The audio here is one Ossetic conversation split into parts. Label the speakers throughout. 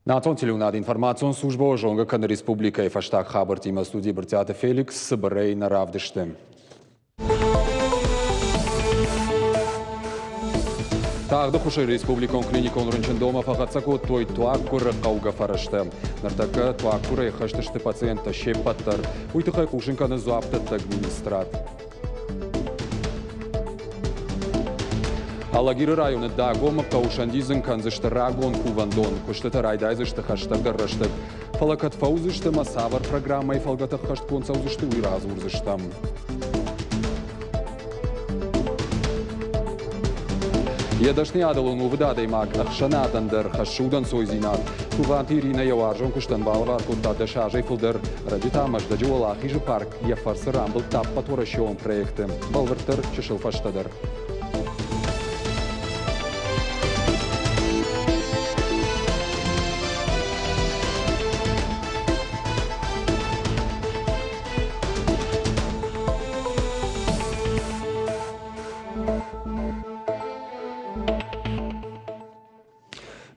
Speaker 1: Национ телеуынады информацион службӕ зонгӕ кӕны республикӕйы фӕстаг хабӕрттимӕ студийы Брытъиаты Феликс цыбырӕй нӕ равдысты. Тагъды хуызы республикон клиникон рынчындонмӕ фӕхӕццӕ кодтой туаггуыры хъӕугӕ фӕрӕзтӕ. Ныртӕккӕ туаггуырӕй хӕст сты пациенттӕ се ппӕт дӕр. Уый тыххӕй хъусын кӕны дзуапдӕттӕг министрад. Алагиры районы Дагомы хъӕуы сӕндидзын кӕндзысты рагон кувӕндон. Куыстытӕ райдайдзысты хӕстӕгдӕр рӕстӕг. Фӕлӕ кӕд фӕуыдзысты ӕмӕ цавӕр программӕйы фӕлгӕты ӕххӕстгонд цӕудзысты, уый радзурдзыстӕм. Йӕ дӕсныйадыл ӕнувыд адӕймаг ӕхсӕнадӕн дӕр хӕссы удӕнцойдзинад. Тугъанты Иринӕ йӕ уарзон куыстӕн балӕвар кодта 10 азӕй фылдӕр. Ӕрӕджы та Мӕздӕджы Уӕлахизы парк йӕ фӕрцы рамбылдта ӕппӕтуӕрӕсеон проекты. Бӕлвырддӕр чысыл фӕстӕдӕр.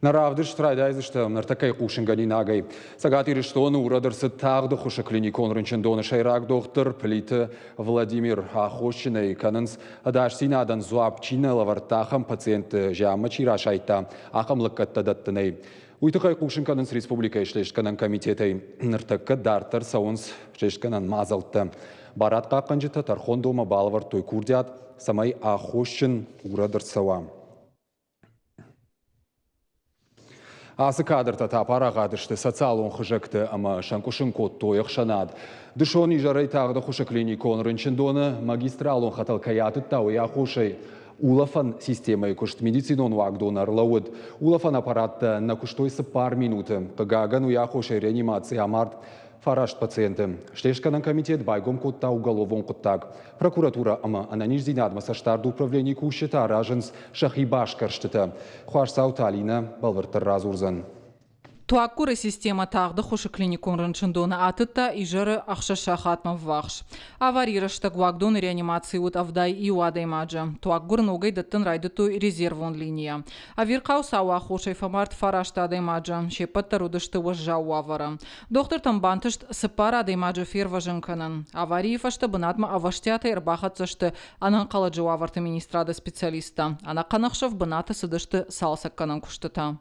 Speaker 1: Нӕ равдыст райдайдзыстӕм ныртӕккӕйы хъусынгӕнинагӕй. Цӕгат Ирыстоны урӕд ӕрцыд тагъды хуысы клиникон рынчындоны сӕйраг дохтыр Плиты Владимир. Аххосджынӕй кӕнынц, ӕдасдзинадӕн дзуапп чи нӕ лӕвӕрдта, ахӕм пациентты зианмӕ чи расайдта, ахӕм лӕггӕдтӕ дӕттынӕй. Уый тыххӕй хъусын кӕнынц республикӕйы слестгӕнӕн комитетӕй. Ныртӕккӕ дарддӕр цӕуынц слестгӕнӕн мадзӕлттӕ. Барадхъахъхъӕнджытӕ тӕрхондонмӕ балӕвӕрдтой курдиат, цӕмӕй аххосджын урӕд ӕрцӕуа. Ацы кадртӕ та апарахат сты социалон хызӕгты ӕмӕ сӕнкъуысын кодтой ӕхсӕнад. Дысон изӕрӕй тагъды хуысы клиникон рынчындоны магистралон хӕтӕл кӕй атыдта, уый аххосӕй улӕфӕн системӕйы куыст медицинон уагдоны ӕрлӕууыд. Улӕфӕн аппараттӕ нӕ куыстой 4 минуты. Хъыгагӕн, уый аххосӕй реанимацийы амард фараст пациенты. Слестгӕнӕн комитет байгом кодта уголовон хъуыддаг. Прокуратурӕ ӕмӕ ӕнӕниздзинадмӕ цӕстдарды управленийы кусджытӕ аразынц сӕхи басгӕрстытӕ. Хуасдзауты Алинӕ бӕлвырддӕр радзурдзӕн.
Speaker 2: Туаггуыры системӕ тагъды хуысы клиникон рынчындоны атыдта изӕры 6 сахатмӕ ввахс. Аварийы рӕстӕг уагдоны реанимацийы уыд 71 адӕймаджы. Туаггуыр ногӕй дӕттын райдыдтой резервон линийӕ. Ӕвирхъау цауы аххосӕй фӕмард фараст адӕймаджы. Се ппӕт дӕр уыдысты уӕззау уавӕры. Дохтыртӕн бантыст цыппар адӕймаджы фервӕзын кӕнын. Аварийы фӕстӕ бынатмӕ ӕвӕстиатӕй ӕрбахӕццӕ сты ӕнӕнхъӕлӕджы уавӕрты министрады специалисттӕ. Ӕнӕхъӕн ӕхсӕв бынаты цыдысты цалцӕггӕнӕн куыстытӕ.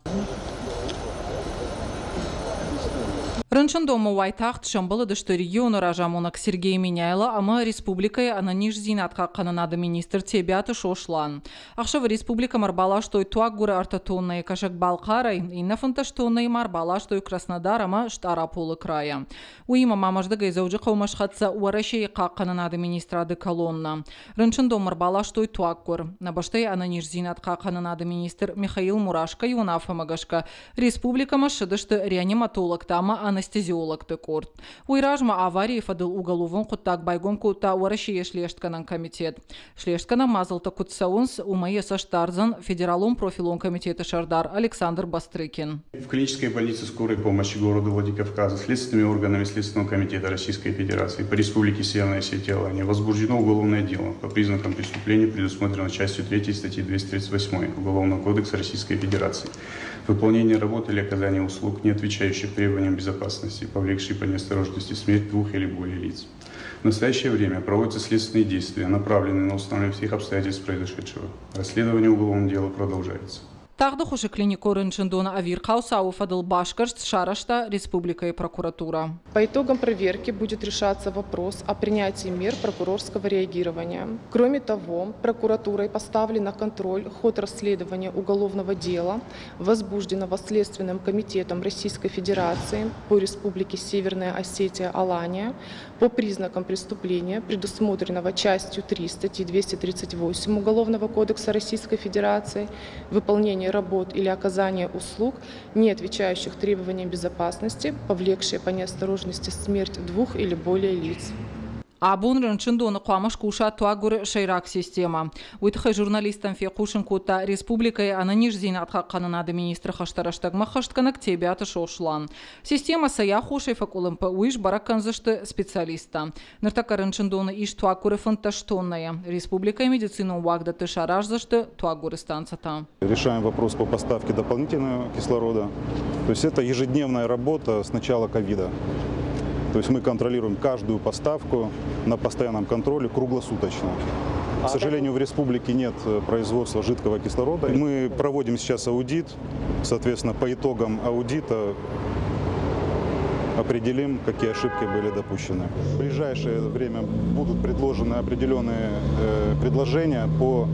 Speaker 2: Рынчындонмӕ уайтагъд сӕмбӕлыдысты регионы разамонӕг Сергей Меняйло ӕмӕ республикӕйы ӕнӕниздзинад хъахъхъӕнынады министр Тебиаты Сослан. Ӕхсӕвы республикӕмӕ ӕрбаластой туаггуыры ӕртӕ тоннӕйы Кӕсӕг-Балхъарӕй, иннӕ 15 тоннӕйы ма ӕрбаластой Краснодар ӕмӕ Стъараполы крайӕ. Уыимӕ ма Мӕздӕгӕй Дзӕуджыхъӕумӕ схӕццӕ Уӕрӕсейы хъахъхъӕнынады министрады колоннӕ. Рынчындонмӕ ӕрбаластой туаггуыр. Нӕ бӕстӕйы ӕнӕниздзинад хъахъхъӕнынады министр Михаил Мурашкойы уынаффӕмӕ гӕсгӕ республикӕмӕ ссыдысты реаниматологтӕ ӕмӕ анестезиологты къорд. Уый размӕ аварийы фӕдыл уголовон хъуыддаг байгом кодта Уӕрӕсейы слестгӕнӕн комитет. Слестгӕнӕн мадзӕлттӕ куыд цӕуынц, уымӕ йӕ цӕст дардзӕн Федералон профилон комитеты сӕрдар Александр Бастрыкин.
Speaker 3: В клинической больнице скорой помощи города Владикавказа следственными органами Следственного комитета Российской Федерации по Республике Северная Осетия Алания возбуждено уголовное дело по признакам преступления, предусмотренного частью 3 статьи 238 Уголовного кодекса Российской Федерации. Выполнение работы или оказание услуг, не отвечающих требованиям безопасности, повлекшие по неосторожности смерть двух или более лиц. В настоящее время проводятся следственные действия, направленные на установление всех обстоятельств произошедшего. Расследование уголовного дела продолжается.
Speaker 2: Тагъды хуызы клиникон рынчындоны ӕвирхъау цауы фӕдыл басгӕрст сарӕзта республикӕйы прокуратурӕ.
Speaker 4: По итогам проверки будет решаться вопрос о принятии мер прокурорского реагирования. Кроме того, прокуратурой поставлен на контроль ход расследования уголовного дела, возбужденного Следственным комитетом Российской Федерации по Республике Северная Осетия-Алания по признакам преступления, предусмотренного частью 3 статьи 238 Уголовного кодекса Российской Федерации, выполнение работ или оказание услуг, не отвечающих требованиям безопасности, повлекшие по неосторожности смерть двух или более лиц.
Speaker 2: Абон рынчындоны хъуамӕ скуса туаггуыры сӕйраг системӕ. Уый тыххӕй журналисттӕн фехъусын кодта республикӕйы ӕнӕниздзинад хъахъхъӕнынады министры хӕстӕ рӕстӕгмӕ ххӕстгӕнӕг Тебиаты Сослан. Системӕ цӕй аххосӕй фӕкъуылымпы, уый сбӕрӕг кӕндзысты специалисттӕ. Ныртӕккӕ рынчындоны ис туаггуыры 15 тоннӕйы. Республикӕйы медицинон уагдӕтты сараздзысты туаггуыры станцӕтӕ.
Speaker 3: Решаем вопрос по поставке дополнительного кислорода. То есть это ежедневная работа с начала ковида. То есть мы контролируем каждую поставку на постоянном контроле круглосуточно. К сожалению, в республике нет производства жидкого кислорода. Мы проводим сейчас аудит. Соответственно, по итогам аудита определим, какие ошибки были допущены. В ближайшее время будут предложены определенные предложения по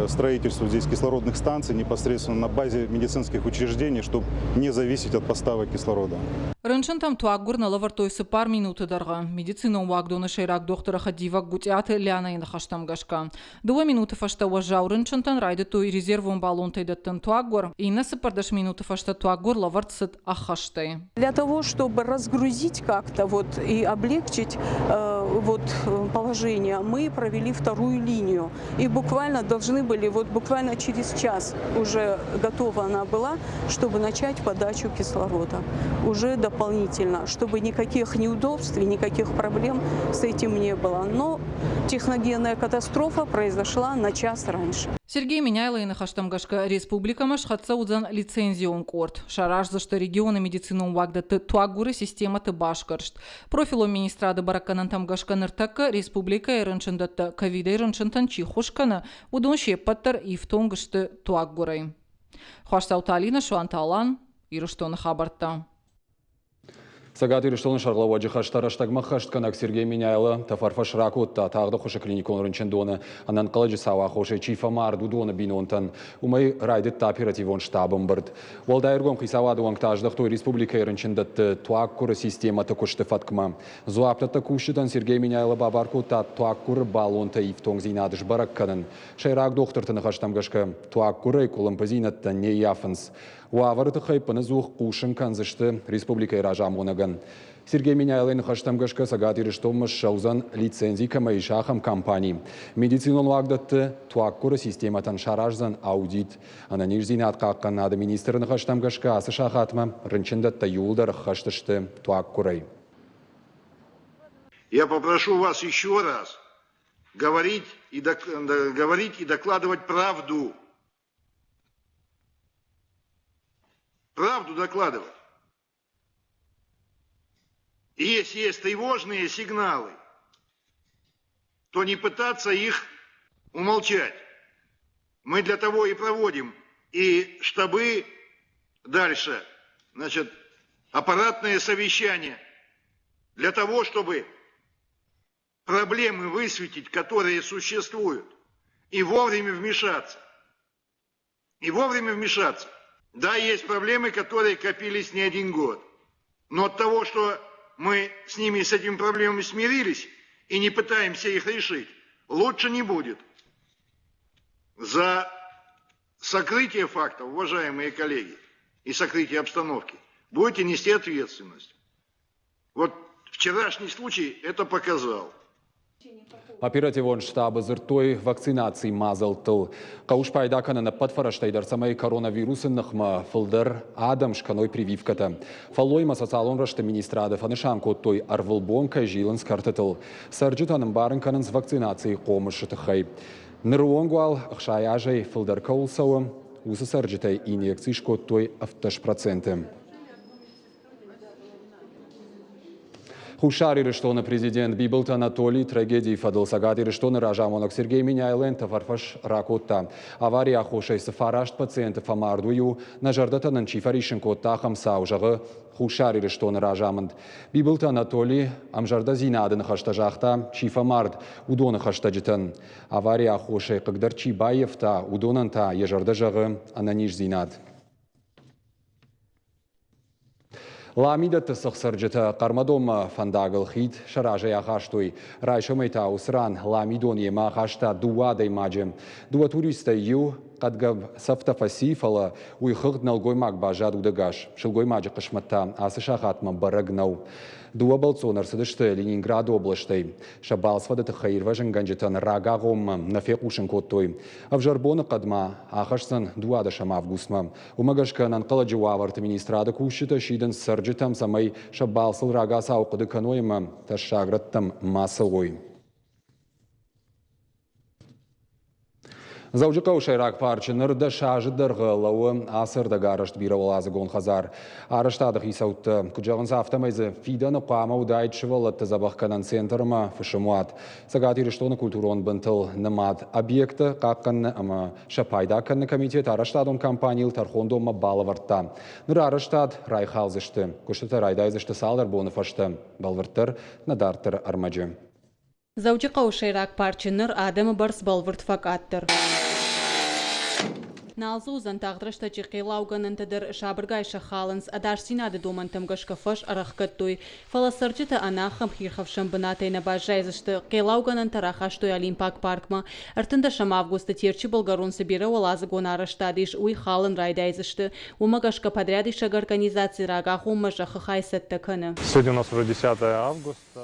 Speaker 3: строительству здесь кислородных станций непосредственно на базе медицинских учреждений, чтобы не зависеть от поставок кислорода.
Speaker 2: Рынчынтӕм туаггуыр нӕ лӕвӕрдтой 4 минуты дӕргъы. Медицинон уагдоны сӕйраг дохтыры хӕдивӕг Гуытъиаты Лианӕйы ныхӕстӕм гӕсгӕ, 2 минуты фӕстӕ уӕззау рынчынтӕн райдыдтой резервон баллонтӕй дӕттын туаггуыр, иннӕ 14 минуты фӕстӕ туаггуыр лӕвӕрд цыд ӕххӕстӕй.
Speaker 5: Для того, чтобы разгрузить как-то вот и облегчить вот положение, мы провели вторую линию. И буквально должны были, вот буквально через час уже готова она была, чтобы начать подачу кислорода. Уже дополнительно, чтобы никаких неудобств и никаких проблем с этим не было. Но техногенная катастрофа произошла на час раньше.
Speaker 2: Сергей Меняйлойы ныхӕстӕм гӕсгӕ республикӕмӕ схӕццӕ уыдзӕн лицензион къорд. Сараздзысты регионы медицинон уагдӕтты туаггуыры системӕты басгӕрст. Профилон министрады бӕрӕггӕнӕнтӕм гӕсгӕ ныртӕккӕ республикӕйы рынчындӕттӕ ковидӕй рынчынтӕн чи ххуыс кӕны, уыдон се ппӕт дӕр ифтонг сты туаггуырӕй. Хуасдзауты Алинӕ, Суанты Алан, Ирыстоны хабӕрттӕ.
Speaker 1: Цӕгат Ирыстоны сӕргълӕууӕджы хӕстӕ рӕстӕгмӕ ххӕстгӕнӕг Сергей Меняйло тӕфӕрфӕс ракодта тагъд ӕххуысы клиникон рынчындоны ӕнӕнхъӕлӕджы цауы аххосӕй чи фӕмард, уыдоны бинонтӕн. Уымӕй райдыдта оперативон штабы ӕмбырд. Уӕлдай ӕргом хицауады уӕнгтӕ аздӕхтой республикӕйы рынчындӕтты туаггуыры системӕты куысты фӕткмӕ. Дзуапдӕттӕг кусджытӕн Сергей Меняйло бабар кодта туаггуыры баллонтӕй ифтонгдзинад сбӕрӕг кӕнын. Сӕйраг дохтырты ныхӕстӕм гӕсгӕ, туаггуырӕй къуылымпыдзинӕдтӕ не ййафынц. Уавӕры тыххӕй ӕппынӕдзух хъусын кӕндзысты республикӕйы разамонӕгӕн. Сергей Меняйлойы ныхӕстӕм гӕсгӕ Цӕгат Ирыстонмӕ ссӕудзӕн лицензи кӕмӕ ис, ахӕм компани. Медицинон уагдӕтты туаггуыры системӕтӕн сараздзӕн аудит. Ӕнӕниздзинад хъахъхъӕнынады министры ныхӕстӕм гӕсгӕ ацы сахатмӕ рынчындӕттӕ иууылдӕр ӕххӕст сты туаггуырӕй.
Speaker 6: Я попрошу вас еще раз говорить и докладывать правду. Правду докладывать. И если есть тревожные сигналы, то не пытаться их умолчать. Мы для того и проводим и штабы дальше, значит, аппаратные совещания, для того, чтобы проблемы высветить, которые существуют, и вовремя вмешаться. И вовремя вмешаться. Да, есть проблемы, которые копились не один год. Но от того, что мы с ними, с этими проблемами смирились и не пытаемся их решить, лучше не будет. За сокрытие фактов, уважаемые коллеги, и сокрытие обстановки, будете нести ответственность. Вот вчерашний случай это показал.
Speaker 1: Оперативон штабы дзырдтой вакцинацийы мадзӕлттыл. Хъӕуы спайда кӕнын ӕппӕт фӕрӕзтӕй дӕр, цӕмӕй коронавирусы ныхмӕ фылдӕр адӕм скӕной прививкӕтӕ. Фӕллоймӕ социалон рӕзты министрады фӕнысан кодтой, ӕрвылбон кӕй зилынц кӕртытыл. Цӕрджытӕн ӕмбарын кӕнынц вакцинацийы хъомысы тыххӕй. Ныры онг уал 60 азӕй фылдӕр кӕуыл цӕуы, уыцы цӕрджытӕй инъекци скодтой 17%. Хуссар Ирыстоны президент Бибылты Анатолий трагедийы фӕдыл Цӕгат Ирыстоны разамонӕг Сергей Меняйлойӕн тӕфӕрфӕс ракодта. Аварийы аххосӕй цы фараст пациенты фӕмард, уый у, нӕ зӕрдӕтӕ нын чи фӕриссын кодта, ахӕм цау, зӕгъы Хуссар Ирыстоны разамынд. Бибылты Анатолий ӕмзӕрдӕдзинады ныхӕстӕ загъта, чи фӕмард, уыдоны хӕстӕджытӕн. Аварийы аххосӕй хъыгдӕр чи баййӕфта, уыдонӕн та йӕ зӕрдӕ зӕгъы ӕнӕниздзинад. Ламидӕтты цыхцырджытӕ Хъӕрмӕдонмӕ фӕндагыл хид сӕ разӕй ахастой. Райсомӕй та уыцы ран Ламидон йемӕ ахаста дыууӕ адӕймаджы. Дыууӕ туристӕй иу Хъӕдгӕм цӕфтӕ фӕци, фӕлӕ уый хыгъд нӕлгоймаг баззад удӕгас. Сылгоймаджы хъысмӕт та ацы сахатмӕ бӕрӕг нӕу. Дыууӕ бӕлццон ӕрцыдысты Ленинграды облӕстӕй. Сӕ балцвӕды тыххӕй ирвӕзынгӕнджытӕн рагагъоммӕ нӕ фехъусын кодтой. Ӕвзӕр боныхъӕдмӕ ахӕсдзӕн 12 августмӕ. Уымӕ гӕсгӕ ӕнӕнхъӕлӕджы уавӕрты министрады кусджытӕ сидынц цӕрджытӕм, цӕмӕй сӕ балцыл рагацау хъуыды кӕной ӕмӕ тӕссаг рӕттӕм ма цӕуой. Дзӕуджыхъӕуы сӕйраг парчы ныр 10 азы дӕргъы лӕууы ацы ӕрдӕгарӕзт бирӕуӕладзыгон хӕдзар. Арӕзтады хицӕуттӕ куыд зӕгъынц, афтӕмӕй дзы фидӕны хъуамӕ уыдаид сывӕллӕтты дзӕбӕхгӕнӕн центр ӕмӕ фысымуат. Цӕгат Ирыстоны культурон бынтыл нымад объекттӕ хъахъхъӕныны ӕмӕ сӕ пайда кӕныны комитет арӕзтадон компанийыл тӕрхондонмӕ балӕвӕрдта. Ныр арӕзтад райхалдзысты. Куыстытӕ райдайдзысты цалдӕр боны фӕстӕ. Бӕлвырддӕр нӕ дарддӕры ӕрмӕджы.
Speaker 7: Дзӕуджыхъӕуы сӕйраг парчы ныр адӕмы бӕрц бӕлвырд фӕкъаддӕр. Нал дзы уыдзӕн тагъд рӕстӕджы хъеллаугӕнӕнтӕ дӕр сабыргай сӕххӕлынц, ӕдасдзинады домӕнтӕм гӕсгӕ фӕз ӕрӕхгӕдтой. Фӕлӕ цӕрджытӕ ӕнӕахӕм хиирхӕфсӕн бынатӕй нӕ баззайдзысты. Хъеллаугӕнӕнтӕ рахастой Олимпаг паркмӕ. 13 августы Терчы былгӕрон цы бирӕуӕладзыгон арӕзтад ис, уый халын райдайдзысты. Уымӕ гӕсгӕ подрядисӕг организаци рагагъоммӕ зӕххы хай цӕттӕ кӕны.
Speaker 8: Сегодня у нас уже 10 августа.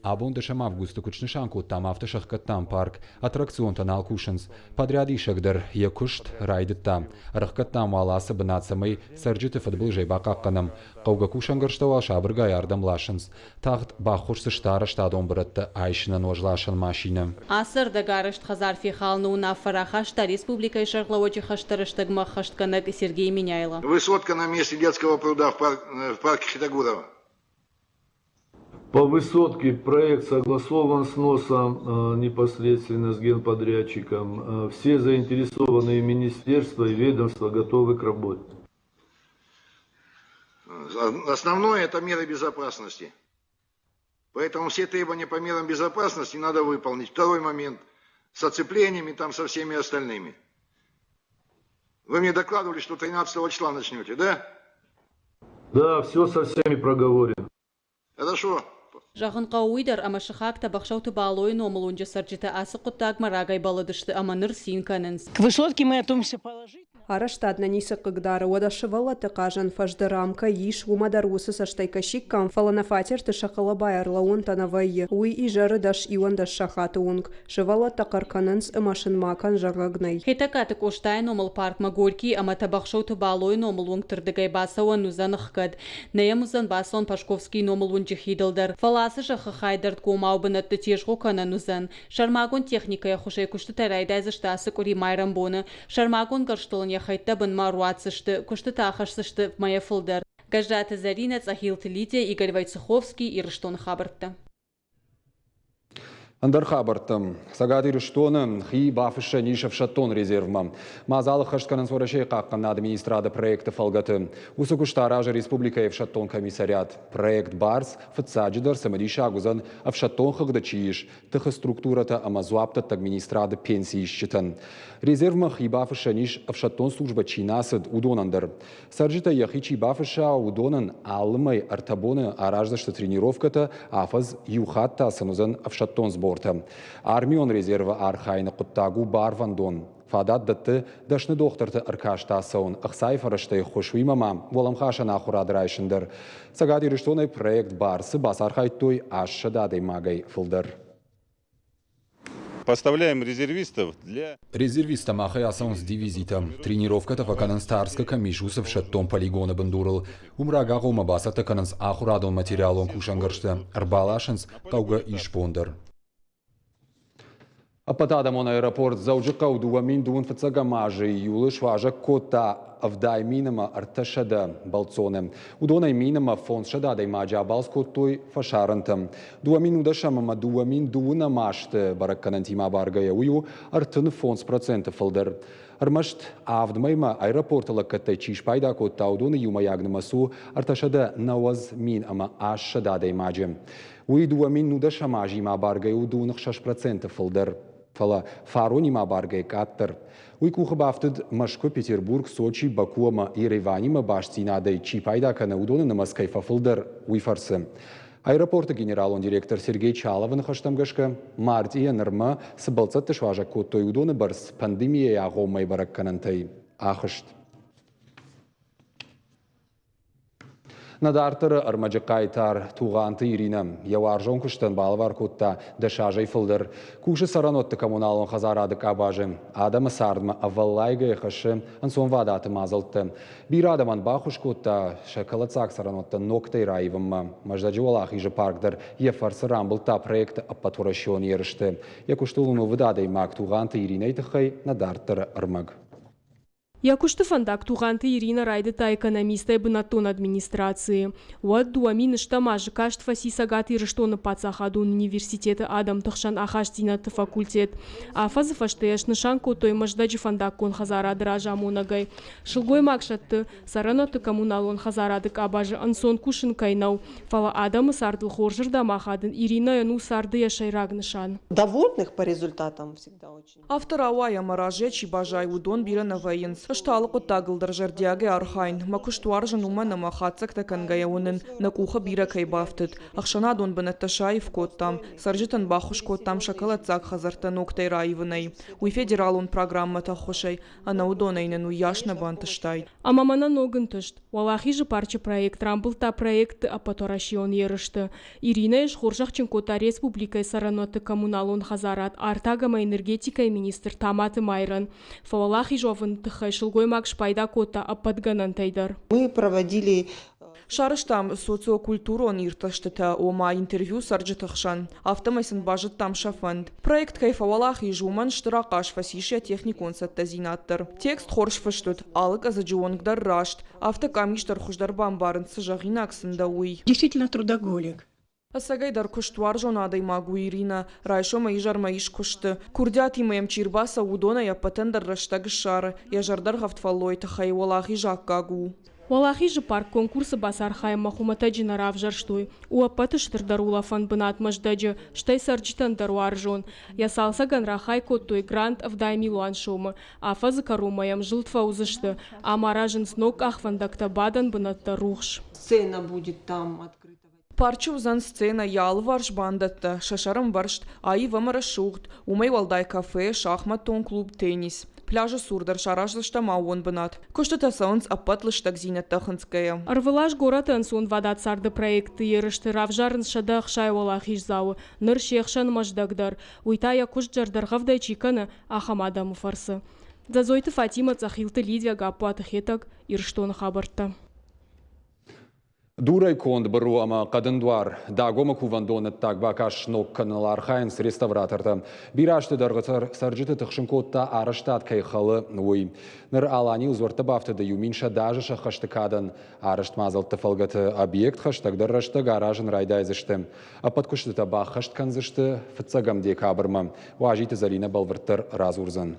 Speaker 1: Абон дӕсӕм августы куыд снысан кодтам, афтӕ сӕхгӕдтам парк. Аттракционтӕ нал кусынц. Подрядисӕг дӕр йӕ куыст райдыдта. Ӕрӕхгӕдтам уал ацы бынат, цӕмӕй цӕрджыты фыдбылызӕй бахъахъхъӕнӕм. Хъӕугӕ кусӕнгӕрзтӕ уал сабыргай ардӕм ласынц. Тагъд баххуырсдзысты арӕзтадон бырӕттӕ айсынӕн уӕзласӕн машинӕ.
Speaker 7: Ацы ӕрдӕгарӕзт хӕдзар фехалыны уынаффӕ рахаста республикӕйы сӕргълӕууӕджы хӕстӕ рӕстӕгмӕ ӕххӕстгӕнӕг Сергей Меняйло.
Speaker 6: Высотка на месте детского пруда в парке Хетагурова.
Speaker 9: По высотке проект согласован с НОСом, непосредственно с генподрядчиком. Все заинтересованные министерства и ведомства готовы к работе.
Speaker 6: Основное – это меры безопасности. Поэтому все требования по мерам безопасности надо выполнить. Второй момент – с оцеплениями, там со всеми остальными. Вы мне докладывали, что 13 числа начнете, да?
Speaker 9: Да, все со всеми проговорено.
Speaker 6: Хорошо.
Speaker 7: Зӕгъын хъӕуы уый дӕр, ӕмӕ сыхаг Тӕбӕхсӕуты Балойы номыл уынджы цӕрджытӕ ацы хъуыддагмӕ рагӕй бӕллыдысты ӕмӕ ныр цин кӕнынц.
Speaker 10: К высотке мы готовимся положить.
Speaker 11: Арӕзтад нӕ ницы хъыгдары, уӕдӕ сывӕллӕтты хъазӕн фӕз дӕр ам кӕй ис, уымӕ дӕр уыцы цӕстӕй кӕсиккам, фӕлӕ нӕ фатерты сӕ хъӕлӕбайӕ ӕрлӕууынтӕ нӕ вӕййы. Уый изӕры 10-11 сахаты онг. Сывӕллӕттӕ хъӕр кӕнынц ӕмӕ сын ма кӕн зӕгъӕг нӕй.
Speaker 7: Хетӕгкаты Къостайы номыл паркмӕ Горькийы ӕмӕ Тӕбӕхсӕуты Балойы номыл уынгты рдыгӕй бацӕуӕн уыдзӕн ӕхгӕд. Нӕ йӕм уыдзӕн бацӕуӕн Пашковскийы номыл уынджы хидыл дӕр. Фӕлӕ ацы зӕххы хай дӕрдгомау бынӕтты тезгъо кӕнӕн уыдзӕн. Сӕрмагонд техникӕйы ӕххуысӕй куыстытӕ райдайдзысты ацы къуыри майрӕмбоны. Сӕрмагонд гӕрзтыл ын йӕ хӕйттӕ бынмӕ ӕруадздзысты, куыстытӕ ахӕсдзысты мӕйӕ фылдӕр. Гӕззаты Зӕринӕ, Цъӕхилты Лидия, Игорь Войцеховский, Ирыстоны хабӕрттӕ.
Speaker 1: Ӕндӕр хабӕрттӕм. Цӕгат Ирыстоны хи бафыссӕн ис ӕфсӕддон резервмӕ. Мадзал ӕххӕст кӕнынц Уӕрӕсейы хъахъхъӕнынады министрады проекты фӕлгӕты. Уыцы куыст аразы республикӕйы ӕфсӕддон комиссариат. Проект «Барс» фыццаджыдӕр цымыдисаг уыдзӕн ӕфсӕддон хыгъды чи ис, тыхы структурӕтӕ ӕмӕ дзуапдӕттӕг министрады пенсиисджытӕн. Резервмӕ хи бафыссӕн ис, ӕфсӕддон службӕ чи нӕ ацыд, уыдонӕн дӕр. Цӕрджытӕй йӕхи чи бафысса, уыдонӕн алы мӕй ӕртӕ боны араздзысты тренировкӕтӕ, афӕдз иу хатт та сын уыдзӕн ӕфсӕддон сбортӕ. Армион резервы архайыны хъуыддаг у барвӕндон. Фадат дӕтты дӕсны дохтырты ӕркаст ацӕуын, ӕхцайы фӕрӕзтӕй ӕххуыс, уыимӕ ма уӕлӕмхасӕн ахуырад райсын дӕр. Цӕгат Ирыстонӕй проект «Барс»-ы бацархайдтой 800 адӕймагӕй фылдӕр.
Speaker 3: Поставляем резервистов для...
Speaker 1: Резервисттӕ махӕй ацӕуынц дивизитӕм. Тренировкӕтӕ фӕкӕнынц Тарскы кӕм ис, уыцы ӕфсӕддон полигоны бындурыл. Уым рагагъоммӕ бацӕттӕ кӕнынц ахуырадон-материалон кусӕнгӕрзтӕ, ӕрбаласынц хъӕугӕ исбон дӕр. Ӕппӕтадӕмон аэропорт Дзӕуджыхъӕу 2025 азы июлы суазӕг кодта 70 300 бӕлццоны. Уыдонӕй 1500 адӕймаджы абалц кодтой фӕсарӕнтӕм. 2010 ӕмӕ 2012 азты бӕрӕггӕнӕнтимӕ абаргӕйӕ уый у 35% фылдӕр. Ӕрмӕст авд мӕймӕ аэропорты лӕггӕдтӕй чи спайда кодта, уыдоны иумӕйаг нымӕц у 390 мин ӕмӕ 800 адӕймаджы. Уый 2010 азимӕ абаргӕйӕ у 26% фылдӕр. Фӕлӕ фаронимӕ абаргӕйӕ къаддӕр. Уый къухы бафтыд Мӕскуы, Петербург, Сочи, Баку ӕмӕ Ереванимӕ бастдзинадӕй чи пайда кӕны, уыдоны нымӕц кӕй фӕфылдӕр, уый фӕрцы. Аэропорты генералон директор Сергей Чаловы ныхӕстӕм гӕсгӕ, мартъийӕ нырмӕ цы бӕлццӕтты суазӕг кодтой, уыдоны бӕрц пандемийӕйы агъоммӕйы бӕрӕггӕнӕнтӕй ахызт. Нӕ дарддӕры ӕрмӕджы хъайтар Тугъанты Иринӕ йӕ уарзон куыстӕн балӕвар кодта 10 азӕй фылдӕр. Кусы цӕрӕнуӕтты коммуналон хӕдзарады къабазы. Адӕмы цардмӕ ӕвӕллайгӕйӕ хӕссы ӕнцонвадаты мадзӕлттӕ. Бирӕ адӕмӕн баххуыс кодта сӕ кӕлӕддзаг цӕрӕнуӕттӕ ногтӕй раивынмӕ. Мӕздӕджы Уӕлахизы парк дӕр йӕ фӕрцы рамбылдта проекты ӕппӕтуӕрӕсеон ерысты. Йӕ куыстыл ӕнувыд адӕймаг Тугъанты Иринӕйы тыххӕй нӕ дарддӕры ӕрмӕг.
Speaker 12: Йӕ куысты фӕндаг Тугъанты Иринӕ райдыдта экономистӕй бынӕттон администрацийы. Уӕд 2000 азы каст фӕци Цӕгат Ирыстоны паддзахадон университеты адӕмты хсӕн ахастдзинӕдты факультет. Афӕдзы фӕстӕ йӕ снысан кодтой Мӕздӕджы фӕндаггон хӕдзарады разамонӕгӕй. Сылгоймаг сӕтты, цӕрӕнуӕтты коммуналон хӕдзарады къабазы ӕнцон кусын кӕй нӕу, фӕлӕ адӕмы цардыл хорзырдӕм ахадын Иринӕйӕн у царды йӕ сӕйраг нысан.
Speaker 13: Довольных по результатам всегда очень.
Speaker 14: Афтӕ рауайы, ӕмӕ разӕй чи баззайы, уыдон бирӕ нӕ вӕййынц. Ӕз та алы хъуыддагыл дӕр зӕрдиагӕй архайын. Мӕ куыст уарзын, уымӕн ӕмӕ хатдзӕгтӕ кӕнгӕйӕ уынын, нӕ къухы бирӕ кӕй бафтыд. Ӕхсӕнадон бынӕттӕ саив кодтам, цӕрджытӕн баххуыс кодтам сӕ кӕлӕддзаг хӕдзӕрттӕ ногтӕй раивынӕй. Уый федералон программӕты ӕххуысӕй, ӕнӕ уыдонӕй нын уыйас нӕ бантыстаид.
Speaker 12: Ӕмӕ мӕнӕ ног ӕнтыст. Уӕлахизы парчы проект рамбылдта проектты ӕппӕтуӕрӕсеон ерысты. Иринӕйы схорзӕхджын кодта республикӕйы цӕрӕнуӕтты коммуналон хӕдзарад, артаг ӕмӕ энергетикӕйы министр Таматы Майрӕн. Фӕуӕлахиз уӕвыны тыххӕй сылгоймаг спайда кодта ӕппӕт гӕнӕнтӕй дӕр.
Speaker 13: Мы проводили
Speaker 14: Сарӕзтам социокультурон иртӕстытӕ, ома интервью цӕрджыты хсӕн. Афтӕмӕй сын базыдтам сӕ фӕнд. Проект кӕй фӕуӕлахиз, уымӕн стыр ахъаз фӕцис йӕ техникон цӕттӕдзинад дӕр. Текст хорз фыст уыд, алы къӕдзыджы онг дӕр раст, афтӕ къамис дӕр хуыздӕр бамбарынц, цы зӕгъинаг сын дӕ, уый.
Speaker 10: Действительно трудоголик.
Speaker 14: Ӕцӕгӕй дӕр куыстуарзон адӕймаг у Иринӕ. Райсомӕй изӕрмӕ ис куысты. Курдиатимӕ йӕм чи рбацӕуы, уыдонӕй ӕппӕтӕн дӕр рӕстӕг ссары. Йӕ зӕрдӕргъӕвд фӕллойы тыххӕй уӕлахиз аккаг у.
Speaker 12: Уӕлахизы парк конкурсы бацархайынмӕ хуымӕтӕджы нӕ равзӕрстой. У ӕппӕты стырдӕр улӕфӕн бынат Мӕздӕджы, стӕй цӕрджытӕн дӕр уарзон. Йӕ цалцӕгӕн рахай кодтой грант 70 милуан сомы. Афӕдзы кӕронмӕ йӕм зылд фӕуыдзысты. Ам аразынц ног къахвӕндӕгтӕ, бадӕн бынӕттӕ, рухс.
Speaker 13: Сцена будет там открыта.
Speaker 14: Парчы уыдзӕн сценӕ, йӕ алыварс бандӕттӕ, сӕ сӕрӕмбӕрзт, аив ӕмӕ рӕсугъд, уымӕй уӕлдай кафе, шахматтон клуб, теннис. Пляжы цур дӕр сараздзыстӕм аууон бынат. Куыстытӕ цӕуынц ӕппӕт лыстӕгдзинӕдтӕ хынцгӕйӕ.
Speaker 12: Ӕрвылаз горӕты ӕнцонвадат царды проектты ерысты равзарынц 160 уӕлахиздзауы. Ныр се хсӕн Мӕздӕг дӕр. Уый та йӕ куыст зӕрдӕргъӕвдӕй чи кӕны, ахӕм адӕмы фӕрцы. Дзӕдзойты Фатимӕ, Цъӕхилты Лидия, Гаппуаты Хетӕг, Ирыстоны хабӕрттӕ.
Speaker 1: Дурӕй конд быру ӕмӕ хъӕдын дуар Дагомы кувӕндоны ӕддаг бакаст сног кӕныныл архайынц реставратортӕ. Бирӕ азты дӕргъы цӕрджыты тыхсын кодта арӕзтад кӕй хӕлы, уый. Ныр Аланийыл дзуӕрттӕ бафтыды 1100 азы сӕххӕсты кадӕн арӕзт мадзӕлтты фӕлгӕты объект хӕстӕгдӕр рӕстӕг аразын райдайдзысты. Ӕппӕт куыстытӕ баххӕст кӕндзысты фыццӕгӕм декабрмӕ. Уазиты Зӕлинӕ бӕлвырддӕр радзурдзӕн.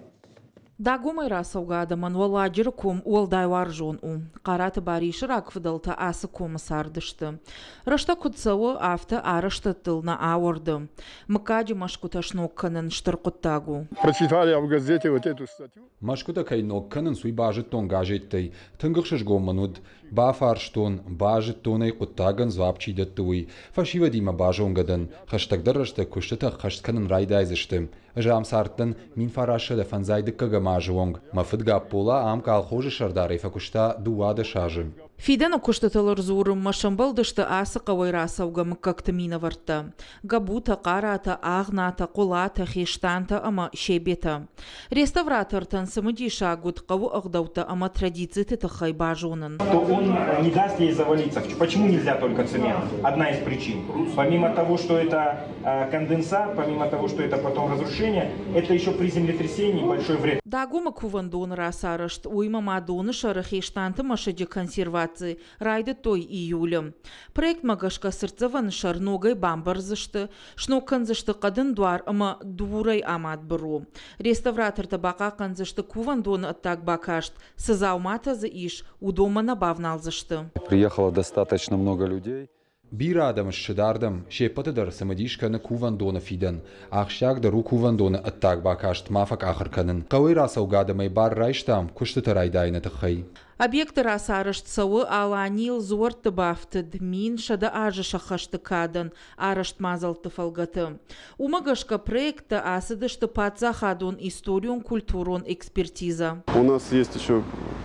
Speaker 2: Дагомӕй рацӕугӕ адӕмӕн Уӕлладжыры ком уӕлдай уарзон у. Хъараты Барисы рагфыдӕлтӕ ацы комы цардысты. Рӕстӕг куыд цӕуы, афтӕ арӕзтӕдтыл нӕ ауӕрды. Мыггаджы мӕсгуытӕ сног кӕнын стыр хъуыддаг у.
Speaker 15: Прочитали в газете вот эту статью.
Speaker 1: Мӕсгуытӕ кӕй ног кӕнынц, уый базыдтон газеттӕй. Тынг ӕхсызгон мын уыд. Бафарстон, базыдтон ӕй, хъуыддагӕн дзуапп чи дӕтты, уый. Фӕсивӕдимӕ базонгӕ дӕн. Хӕстӕгдӕр рӕстӕг куыстытӕ ӕххӕст кӕнын райдайдзысты. Ӕз ам цардтӕн 1905 дыккӕгӕм азы онг. Мӕ фыд Гаппола ам колхозы сӕрдарӕй фӕкуыста 12 азы.
Speaker 2: Фидӕны куыстытыл ӕрдзурынмӕ сӕмбӕлдысты ацы хъӕуӕй рацӕугӕ мыггӕгты минӕвӕрттӕ: Гӕбутӕ, Хъаратӕ, Агънатӕ, Хъуылатӕ, Хестантӕ ӕмӕ Себетӕ. Реставратортӕн цымыдисаг уыд хъӕуы ӕгъдӕуттӕ ӕмӕ традициты тыххӕй базонын.
Speaker 16: То он не даст ей завалиться. Почему нельзя только цемент? Одна из причин. Помимо того, что это конденсат, помимо того, что это потом разрушение, это еще при землетрясении большой вред.
Speaker 2: Дагомы кувӕндоны рацарӕзт, уыимӕ ма доны сӕры Хестанты мӕсыджы консерваци райдыдтой июлы. Проектмӕ гӕсгӕ цыртдзӕвӕны сӕр ногӕй бамбӕрздзысты, сног кӕндзысты хъӕдын дуар ӕмӕ дурӕй амад быру. Реставратортӕ бахъахъхъӕндзысты кувӕндоны ӕддаг бакаст, цы дзауматӕ дзы ис, уыдонмӕ нӕ бавналдзысты.
Speaker 17: Приехало достаточно много людей.
Speaker 1: Бирӕ адӕм ссыд ардӕм, се ппӕты дӕр цымыдис кӕны кувӕндоны фидӕн. Ахсджиагдӕр у кувӕндоны ӕддаг бакаст ма фӕкъахыр кӕнын. Хъӕуӕй рацӕугӕ адӕмӕй бар райстам куыстытӕ райдайыны тыххӕй.
Speaker 17: Объекты рацарӕзт цӕуы Аланийыл дзуӕртты бафтыд 1100 азы сӕххӕсты кадӕн арӕзт мадзӕлтты фӕлгӕты. Уымӕ гӕсгӕ проекттӕ ацыдысты паддзахадон историон-культурон экспертизӕ.
Speaker 15: У нас есть еще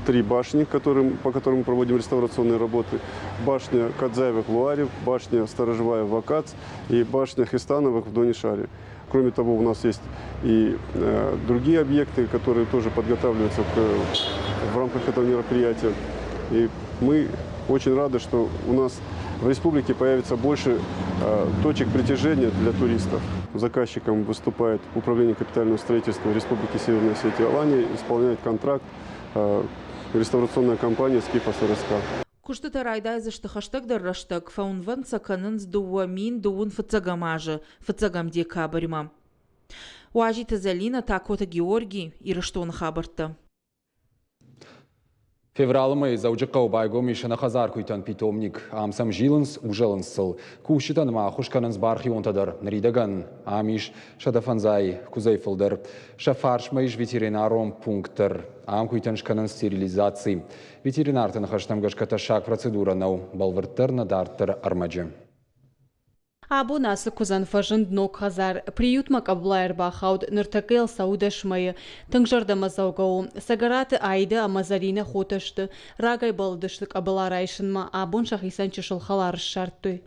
Speaker 15: три башни, по которым мы проводим реставрационные работы. Башня Кадзаевых в Луаре, башня Сторожевая в Вакац и башня Хистановых в Донишаре. Кроме того, у нас есть и другие объекты, которые тоже подготавливаются в рамках этого мероприятия. И мы очень рады, что у нас в республике появится больше точек притяжения для туристов. Заказчиком выступает Управление капитального строительства Республики Северная Осетия Алания, исполняет контракт реставрационная компания «Скифос РСК».
Speaker 17: Куыстытӕ райдайдзысты хӕстӕгдӕр рӕстӕг, фӕуынвӕнд сӕ кӕнынц 2025 азы фыццӕгӕм декабрьмӕ. Уазиты Зӕлинӕ, Такоты Георгий, Ирыстоны хабӕрттӕ.
Speaker 1: Февралы мӕйы Дзӕуджыхъӕуы байгом ис ӕнӕхӕдзар куыйтӕн питомник. Ам сӕм зилынц, узӕлынц сыл. Кусджытӕн ма ӕххуыс кӕнынц бархионтӕ дӕр. Ныридӕгӕн ам ис 105 куыдзӕй фылдӕр. Сӕ фарсмӕ ис ветеринарон пункт дӕр. Ам куыйтӕн скӕнынц стерилизаци. Ветеринарты ныхӕстӕм гӕсгӕ тӕссаг процедурӕ нӕу, бӕлвырддӕр нӕ дарддӕры ӕрмӕджы.
Speaker 7: Абон ацы куыдзӕн фӕзынд ног хӕдзар. Приютмӕ къӕбыла ӕрбахауд, ныртӕккӕ йыл цӕуы 10 мӕйы. Тынг зӕрдӕмӕдзӕугӕ у. Цӕгӕраты Аидӕ ӕмӕ Зӕринӕ хотӕ сты. Рагӕй бӕллыдысты къӕбыла райсынмӕ, абон сӕхицӕн чысыл хӕлар ссардтой.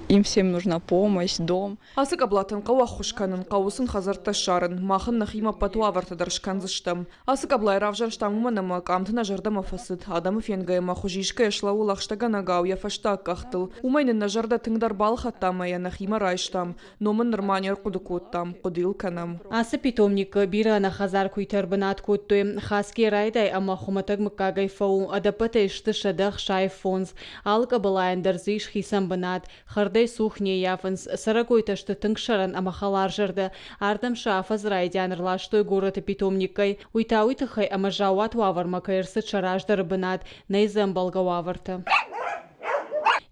Speaker 18: Им всем нужна помощь, дом.
Speaker 14: Ацы къӕбылатӕн хъӕуы ӕххуыс кӕнын, хъӕуы сын хӕдзӕрттӕ ссарын. Мах ын нӕхимӕ ӕппӕт уавӕртӕ дӕр скӕндзыстӕм. Ацы къӕбылайы равзӕрстам уымӕн ӕмӕ къамты нӕ зӕрдӕмӕ фӕцыд. Адӕмы фенгӕйӕ ӕмӕ хуызисгӕйӕ слӕууы лӕгъстӕгӕнӕгау йӕ фӕстаг къӕхтыл. Уымӕй нын нӕ зӕрдӕ тынгдӕр балхӕдта ӕмӕ йӕ нӕхимӕ райстам. Ном ын нырма не рхъуыды кодтам, хъуыды йыл кӕнӕм.
Speaker 7: Ацы питомникы бирӕ ӕнӕхӕдзар куыйтӕ ӕрбынат кодтой. Хӕсгӕ райдай ӕмӕ хуымӕтӕг мыггагӕй фӕу, ӕдӕппӕтӕй сты 165. Алы къӕбылайӕн дӕр дзы ис хицӕн бынат. Хӕрдӕй цух не ййафынц. Цӕрӕгойтӕ сты тынг сӕрӕн ӕмӕ хӕларзӕрдӕ. Ардӕм сӕ афӕдзы райдиан ӕрластой горӕты питомниккӕй. Уый та уый тыххӕй, ӕмӕ заууат уавӕрмӕ кӕй ӕрцыд сӕ раздӕры бынат, нӕй дзы ӕмбӕлгӕ уавӕртӕ.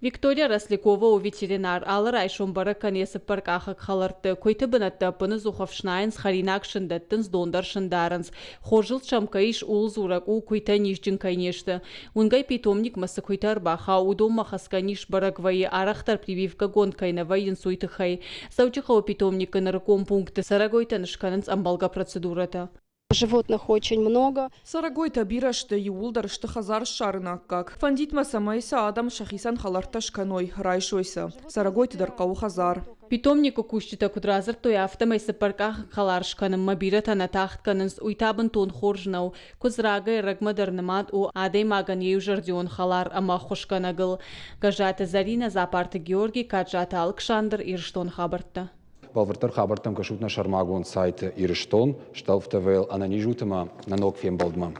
Speaker 7: Виктория Рослякова у ветеринар. Алы райсом бӕрӕг кӕны йӕ цыппӕркъахыг хӕлӕртты. Куыйты бынӕттӕ ӕппыныдзух ӕфснайынц, хӕринаг сын дӕттынц, дон дӕр сын дарынц. Хорзыл сӕм кӕй ис, ууыл дзурӕг у, куыйтӕ низджын кӕй не сты. Уынгӕй питомникмӕ цы куыйтӕ ӕрбахауы, уыдонмӕ хӕцгӕ низ бӕрӕг вӕййы, арӕхдӕр прививкӕгонд кӕй нӕ вӕййынц, уый тыххӕй. Дзӕуджыхъӕуы питомникы нырыккон пункты цӕрӕгойтӕн скӕнынц ӕмбӕлгӕ процедурӕтӕ.
Speaker 11: Животных очень много.
Speaker 14: Цӕрӕгойтӕ бирӕ сты, иууылдӕр сты хӕдзар ссарыны аккаг. Фӕндид мӕ, цӕмӕй сӕ адӕм сӕхицӕн хӕлӕрттӕ скӕной, райсой сӕ. Цӕрӕгойты дӕр хъӕуы хӕдзар.
Speaker 7: Питомникы кусджытӕ куыд радзырдтой, афтӕмӕй цыппӕркъахыг хӕлар скӕнынмӕ бирӕтӕ нӕ тагъд кӕнынц, уый та бынтон хорз нӕу. Куыдз рагӕй-ӕрӕгмӕ дӕр нымад у адӕймагӕн йӕ иузӕрдион хӕлар ӕмӕ ӕххуысгӕнӕгыл. Гӕззаты Зӕринӕ, Дзапарты Георгий, Каджаты Алыксандр, Ирыстоны хабӕрттӕ.
Speaker 1: Бӕлвырддӕр хабӕрттӕм кӕсут нӕ сӕрмагонд сайты Ирыстон, Стӕлф ТВ-йыл ӕнӕниз ут ӕмӕ нӕ ног фембӕлдмӕ.